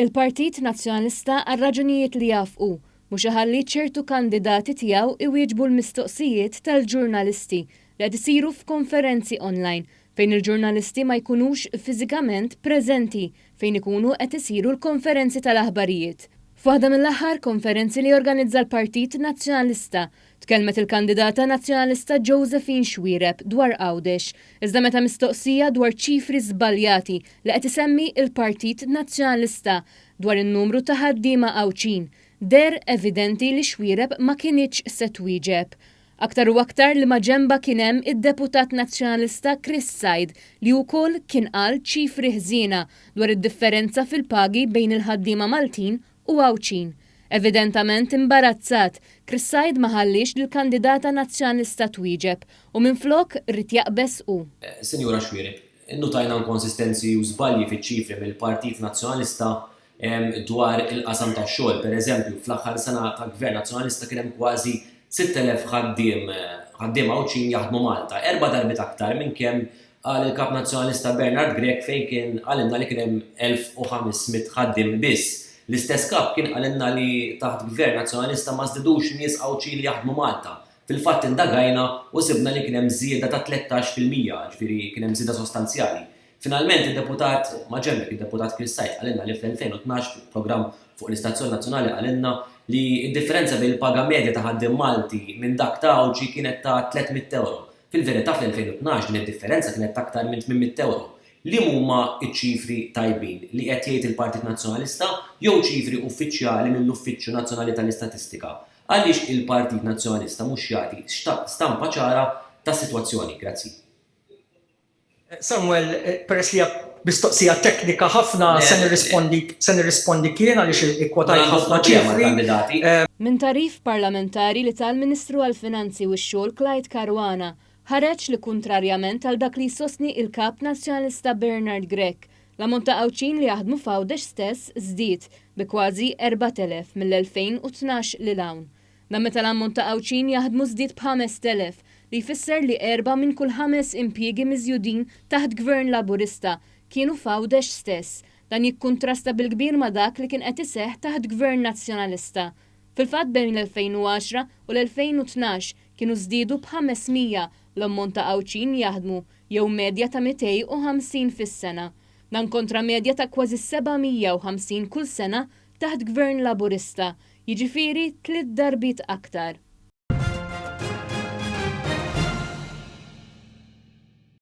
Il-Partit Nazzjonalista għal raġunijiet li jaf hu, mhux iħalli ċertu kandidati tiegħu iwieġbu l-mistoqsijiet tal-ġurnalisti li qed isiru f'konferenzi online fejn il-ġurnalisti ma jkunux fiżikament preżenti fejn ikunu qed isiru l-konferenzi tal-aħbarijiet. F'waħda mill-aħħar konferenzi li organizza l-Partit Nazzjonalista, tkellmet il-kandidata Nazzjonalista Josephine Xuereb dwar Għawdex, iżda meta mistoqsija dwar ċifri żbaljati li qed isemmi l-Partit Nazzjonalista dwar in-numru ta' ħaddiema Għawdxin, deher evidenti li Xuereb ma kinitx se twieġeb. Aktar u aktar li maġenbha kien hemm id-Deputat Nazzjonalista Chris Said li wkoll kien qal ċifri ħżiena dwar id-differenza fil-pagi bejn il-ħaddiema Maltin u Għawdxin. Evidentament imbarazzat, Chris Said ma ħalliex lill-kandidata Nazzjonalista twieġeb u minflok ried jaqbeż hu. Sinjura Xuereb, innutajna inkonsistenzi u żbalji fiċ-ċifri mill-Partit Nazzjonalista dwar il-qasam tax-xogħol. Per eżempju, fl-aħħar sena ta' Gvern Nazzjonalista kien hemm kważi 6,000 ħaddiem ħaddiem Għawdxin jaħdmu Malta, erba' darbiet aktar minn kemm qal il-Kap Nazzjonalista Bernard Grech fejn kien qalilna li kien hemm 1,500 ħaddiem biss. L-istess Kap kien qalilna li taħt Gvern Nazzjonalista ma żdidux nies Għawdxin li jaħdmu Malta. Fil-fatt indagajna u sibna li kien hemm żieda ta' 13%, ġifieri kien hemm żieda sostanzjali. Finalment id-deputat maġenbek, id-deputat Chris Said qalilna li fl-2012 fuq programm fuq l-istazzjon nazzjonali qalilna li d-differenza bejn il-paga medja ta' ħaddiem Malti minn dak ta' Għawdxi kienet ta' 300 ewro. Fil-verità fl-2012 din id-differenza kienet ta' aktar minn 800 ewro. Liem huma ċ-ċifri tajbin? Li qed jgħid il-Partit Nazzjonalista jew ċifri uffiċjali mill-Uffiċċju Nazzjonali tal-Istatistika? Għaliex il-Partit Nazzjonalista mhux jagħti stampa ċara tas-sitwazzjoni? Grazzi. Samuel, peress li hija mistoqsija teknika ħafna se nirrispondi se nirrispondik jien għaliex ikkwotajt ħafna ċifri. Minn tagħrif parlamentari li ta l-Ministru għall-Finanzi u x-Xogħol Clyde Caruana, ħareġ li kuntrarjament għal dak li jsostni il-Kap Nazzjonalista Bernard Grech, l-ammont ta' Għawdxin li jaħdmu f'Għawdex stess żdied bi kważi 4,000 mill-2012 lil hawn. Dan meta l-ammont ta' Għawdxin jaħdmu żdied b'5,000, li jfisser li erba' minn kull ħames impjiegi miżjudin taħt Gvern Laburista kienu f'Għawdex stess. Dan jikkuntrasta bil-kbir ma' dak li kien qed iseħħ taħt Gvern Nazzjonalista. Fil-fatt bejn l-2010 u l-2012 kienu żdiedu b'500 l-ammont ta' Għawdxin jaħdmu, jew medja ta' 250 fis-sena. Dan kontra medja ta' kważi 750 kull sena taħt Gvern Laburista, jiġifieri tliet darbiet aktar.